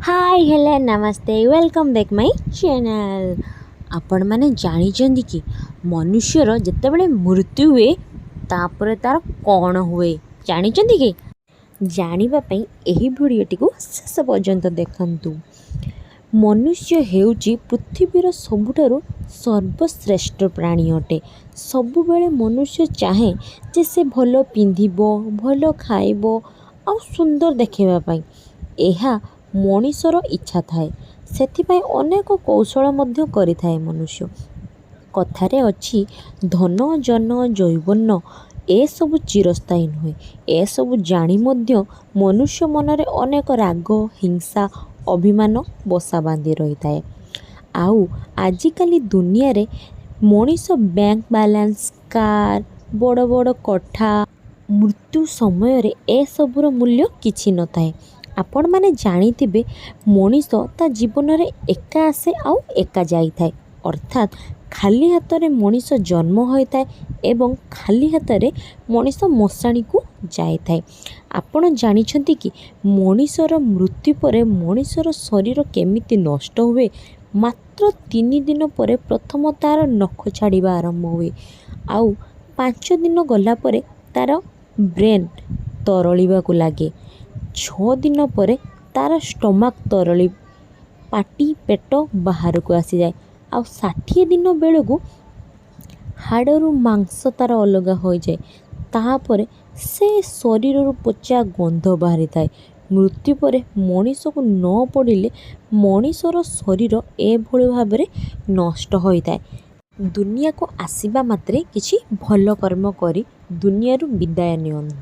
High, hello, Namaste, welcome back my channel। ଆପଣମାନେ ଜାଣିଛନ୍ତି କି ମନୁଷ୍ୟର ଯେତେବେଳେ ମୃତ୍ୟୁ ହୁଏ, ତାପରେ ତା'ର କ'ଣ ହୁଏ, ଜାଣିଛନ୍ତି କି? ଜାଣିବା ପାଇଁ ଏହି ଭିଡ଼ିଓଟିକୁ ଶେଷ ପର୍ଯ୍ୟନ୍ତ ଦେଖନ୍ତୁ। ମନୁଷ୍ୟ ହେଉଛି ପୃଥିବୀର ସବୁଠାରୁ ସର୍ବଶ୍ରେଷ୍ଠ ପ୍ରାଣୀ ଅଟେ। ସବୁବେଳେ ମନୁଷ୍ୟ ଚାହେଁ ଯେ ସେ ଭଲ ପିନ୍ଧିବ, ଭଲ ଖାଇବ ଆଉ ସୁନ୍ଦର ଦେଖାଇବା ପାଇଁ। ଏହା ମଣିଷର ଇଚ୍ଛା ଥାଏ। ସେଥିପାଇଁ ଅନେକ କୌଶଳ ମଧ୍ୟ କରିଥାଏ ମନୁଷ୍ୟ। କଥାରେ ଅଛି, ଧନ, ଜନ, ଯୌବନ ଏସବୁ ଚିରସ୍ଥାୟୀ ନୁହେଁ। ଏସବୁ ଜାଣି ମଧ୍ୟ ମନୁଷ୍ୟ ମନରେ ଅନେକ ରାଗ, ହିଂସା, ଅଭିମାନ ବସା ବାନ୍ଧି ରହିଥାଏ। ଆଉ ଆଜିକାଲି ଦୁନିଆରେ ମଣିଷ ବ୍ୟାଙ୍କ ବାଲାନ୍ସ, କାର୍, ବଡ଼ ବଡ଼ କୋଠା, ମୃତ୍ୟୁ ସମୟରେ ଏସବୁର ମୂଲ୍ୟ କିଛି ନଥାଏ। ଆପଣମାନେ ଜାଣିଥିବେ, ମଣିଷ ତା ଜୀବନରେ ଏକା ଆସେ ଆଉ ଏକା ଯାଇଥାଏ। ଅର୍ଥାତ୍ ଖାଲି ହାତରେ ମଣିଷ ଜନ୍ମ ହୋଇଥାଏ ଏବଂ ଖାଲି ହାତରେ ମଣିଷ ମଶାଣିକୁ ଯାଇଥାଏ। ଆପଣ ଜାଣିଛନ୍ତି କି ମଣିଷର ମୃତ୍ୟୁ ପରେ ମଣିଷର ଶରୀର କେମିତି ନଷ୍ଟ ହୁଏ? ମାତ୍ର 3 ଦିନ ପରେ ପ୍ରଥମ ତା'ର ନଖ ଛାଡ଼ିବା ଆରମ୍ଭ ହୁଏ ଆଉ 5 ଦିନ ଗଲା ପରେ ତା'ର ବ୍ରେନ୍ ତରଳିବାକୁ ଲାଗେ। 6 ଦିନ ପରେ ତା'ର ଷ୍ଟମାକ୍ ତରଳି ପାଟି, ପେଟ ବାହାରକୁ ଆସିଯାଏ। ଆଉ 60 ଦିନ ବେଳକୁ ହାଡ଼ରୁ ମାଂସ ତା'ର ଅଲଗା ହୋଇଯାଏ। ତାପରେ ସେ ଶରୀରରୁ ପଚା ଗନ୍ଧ ବାହାରିଥାଏ। ମୃତ୍ୟୁ ପରେ ମଣିଷକୁ ନ ପୋଡ଼ିଲେ ମଣିଷର ଶରୀର ଏଭଳି ଭାବରେ ନଷ୍ଟ ହୋଇଥାଏ। ଦୁନିଆକୁ ଆସିବା ମାତ୍ରେ କିଛି ଭଲ କର୍ମ କରି ଦୁନିଆରୁ ବିଦାୟ ନିଅନ୍ତୁ।